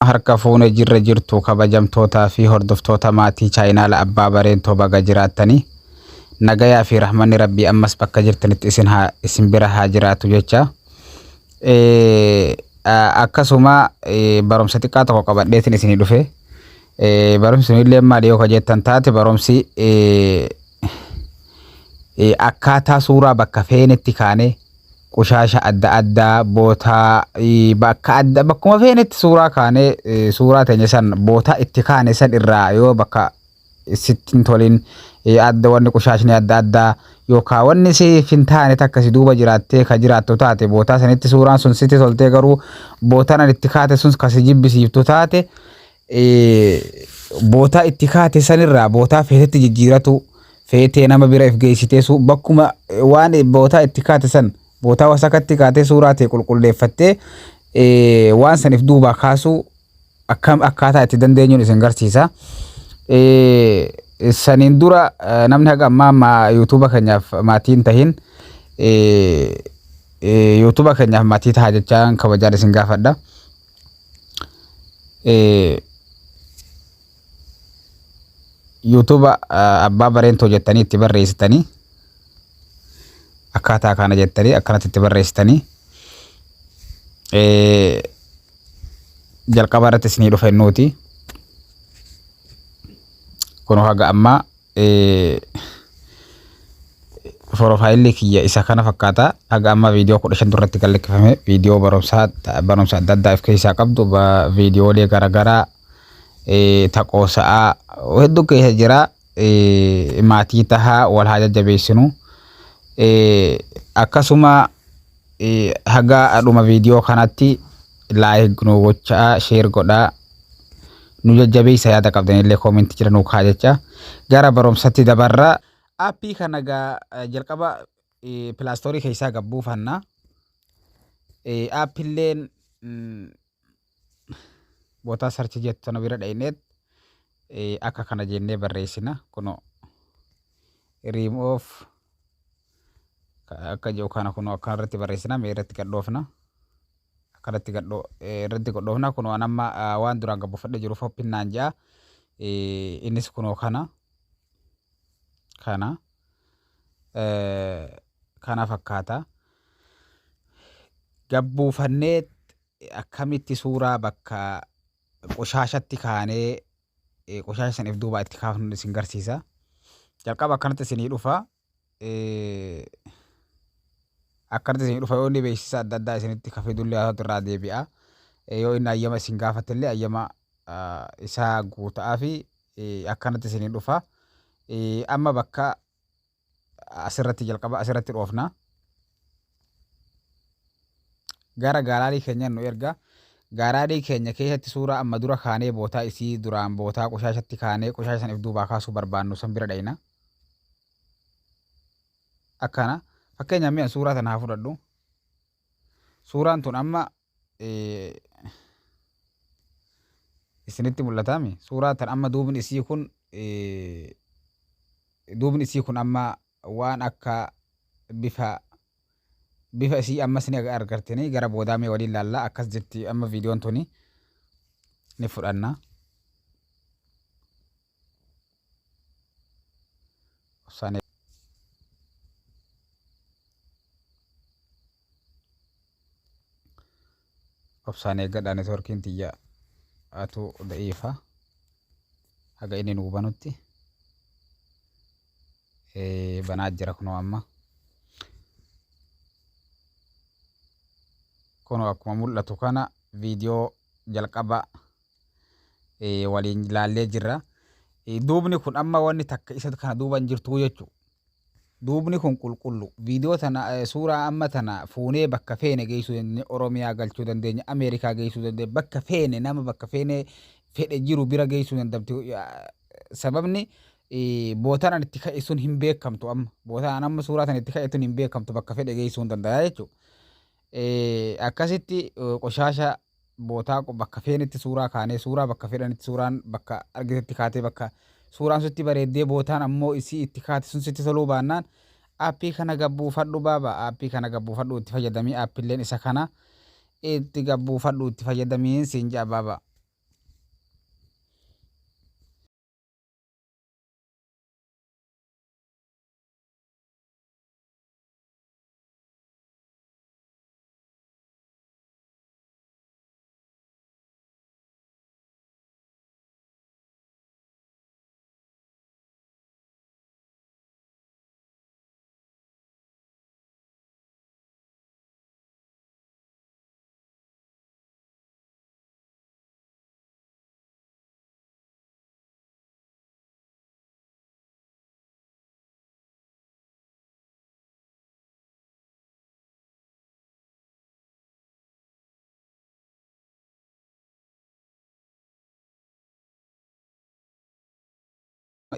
Harka fuune jirra jirtu kabajamtootaa fi hordoftoota maatii chaayinaala Abbaa Bareentoo baga jiraattanii nagayaa fi rahmanni rabbii ammas bakka jirtanitti isin haa isin bira haa jiraatu jecha. Akkasuma barumsa xiqqaa tokko qabadheetiin isinii dhufe. Barumsi sunillee maali yoo ka jettan taate barumsi akkaataa suuraa bakka feenetti kaanee qushaasha adda addaa bootaa bakka adda bakkuma feenetti suuraa kaanee suuraa teenya san bootaa itti kaane san irraa yoo bakka sitti hin tolin adda wanni qushaashni adda addaa yookaan wanni siif hin taane takka si duuba jiraattee ka jiraattu taate bootaa sanitti suuraan sun sitti toltee garuu bootaan an itti kaate sun ka si jibbisiiftu taate bootaa itti kaate sanirraa bootaa feetetti jijjiiratu feetee nama bira if geessitee bakkuma waan bootaa itti kaate san bootaa wasakatti kaatee suuraa ta'e qulqulleeffattee waan san if duubaa kaasuu akkam akkaataa itti dandeenyuun isin garsiisa. Saniin dura namni haga ammaa yuutuuba keenyaaf maatii hin tahin yuutuuba keenyaaf maatii tahaa jechaan kabajaan isin gaafadha. Yuutuuba abbaa bareentoo jettanii itti barreessitanii akkaataa kana jettanii akkanatti itti barreessitanii jalqaba irratti isinii dhufa innuuti. Kun haga ammaa Porofaayilli kiyya isa kana fakkaata. Haga amma viidiyoo 15 duratti kan lakkifame viidiyoo barumsaa barumsa adda addaa of keessaa qabdu viidiyoolee garaagaraa taqoosa'aa hedduu keessa jira. Maatii tahaa wal haa jajjabeessinu. Akkasuma haga dhuma viidiyoo kanatti like nu gochaa share godhaa nu jajjabeessa yaada qabdanillee koomentii jira nu kaa jecha gara barumsatti dabarra. Aappii kana gaa jalqaba pilaastoorii keessaa gad buufanna. Aappilleen bootaa sarchi jettu tana bira dhayneet akka kana jennee barreessina. Kunoo remove akka jiru kana kunoo akkana irratti barreessina mee irratti gad dhoofna. Akkanatti gad irratti gad dhoofna kunoo an amma waan duraan gad buufadhe jiruuf open naan jedha. Innis kunoo kana kana kana fakkaata. Gad buufannee akkamitti suuraa bakka qoshaashatti kaanee qoshaasha san if duubaa itti kaafnu isin garsiisa. Jalqaba akkanatti isinii dhufa. Akkanatti isinii dhufa yoo inni beeksisa adda addaa isinitti ka fidullee haa ta'u irraa deebi'a. Yoo inni ayyama isin gaafatellee ayyama isaa guuta'aa fi akkanatti isinii dhufa. Amma bakka asirratti jalqaba asirratti dhoofna. Gara gaalaarii keenya nu erga. Gaalaarii keenya keessatti suuraa amma dura kaanee bootaa isii duraan bootaa qoshaashatti kaanee qoshaasha san if duubaa kaasuu barbaannu san bira dhayna. Akkana fakkeenyaaf mi'a suuraa tana haa fudhadhu. Suuraan tun amma isinitti mul'ataami. Suuraa tan amma duubni isii kun duubni isii kun amma waan akka bifa bifa isii ammas ni argartanii gara boodaa mee waliin laallaa akkas jirti amma viidiyoon tuni ni fudhanna. Obsaan obsaan eeggadhaa networkiin tiyya atu da'iifa haga inni nuu banutti banaa jira kunoo amma kunoo akkuma mul'atu kana viidiyoo jalqaba waliin laallee jirra. Duubni kun amma wanni takka isa kana duuba hin jirtu jechuudha. Duubni kun qulqullu. Viidiyoo tana suuraa amma tana fuunee bakka feene geessuu dandeenya. Oromiyaa galchuu dandeenya. Ameerikaa geessuu dandeenya. Bakka feene nama bakka feene fedhe jiru bira geessuu dandamti. Sababni bootaan ani itti ka'e sun hin beekamtu amma. Bootaan amma suuraa tana itti ka'e tun hin beekamtu bakka fedhe geessuu hin danda'a jechuudha. Akkasitti qoshaasha bootaa bakka feenetti suuraa kaanee suuraa bakka fedhanitti suuraan bakka argitetti kaatee bakka suuraan sitti bareeddee bootaan ammoo isii itti kaate sun sitti toluu baannaan aappii kana gabbuufadhu baaba aappii kana gabbuufadhu itti fayyadamii aappilleen isa kana itti gabbuufadhu itti fayyadamiin siin ja'a baaba.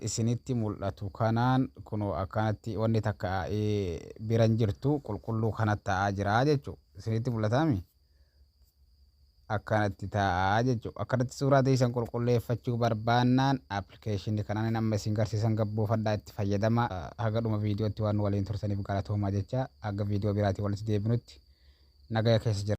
Isinitti mul'atu kanaan kunoo akkanatti wanni takka biran jirtu qulqulluu kanatti ta'aa jira jechuudha. Isinitti mul'ataami? Akkanatti taa'aa jechuudha. Akkanatti suuraa teessan qulqulleeffachuu barbaannaan appilikeeshinii kanaan amma isin garsiisan gabbuufadhaa, itti fayyadama. Haga dhuma viidiyootti waan waliin turtaniif galatoomaa jecha, haga viidiyoo biraatii walitti deebinutti nagaya keessa jira.